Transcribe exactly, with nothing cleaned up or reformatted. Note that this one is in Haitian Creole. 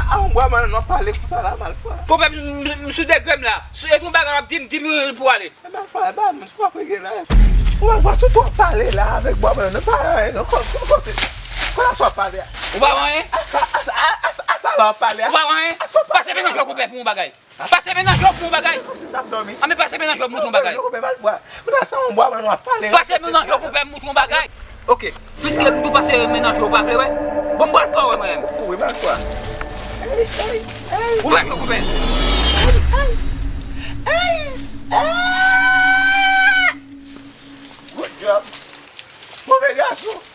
A yon bwa bannann w ap pale konsa la, malfwa. Konpè, m, m, m sou degre m la. Si e yon bagay w ap di m, di m pou ale. E malfwa, e ba moun fwa prege la. Ou pa vwa tout w ap pale la avèk bwa bannann nan, pa anyen non. Kote, kote, kote sa w ap pale a? Ou pa anyen? Asa, asa, asa, asa la w ap pale a? Ou pa anyen? Asa w ap pale a? Pase men nan jò konpè pou yon bagay. Pase men nan jò pou yon bagay. Kote w ap dòmi? A men pase men nan jò pou yon bagay. Konpè, malfwa. Ou ta sa yon bwa bannann w ap pale. Pase men nan jò konpè pou yon bagay. Ok. Piske m tou pase men nan jò, ou pa vle wè? Bon, m pral fè w wè mwen menm. Ou wi, malfwa. Ey, ey, ey. Ou wè jò konpè. Ey, ey, ey, ey. Good job. Move gason.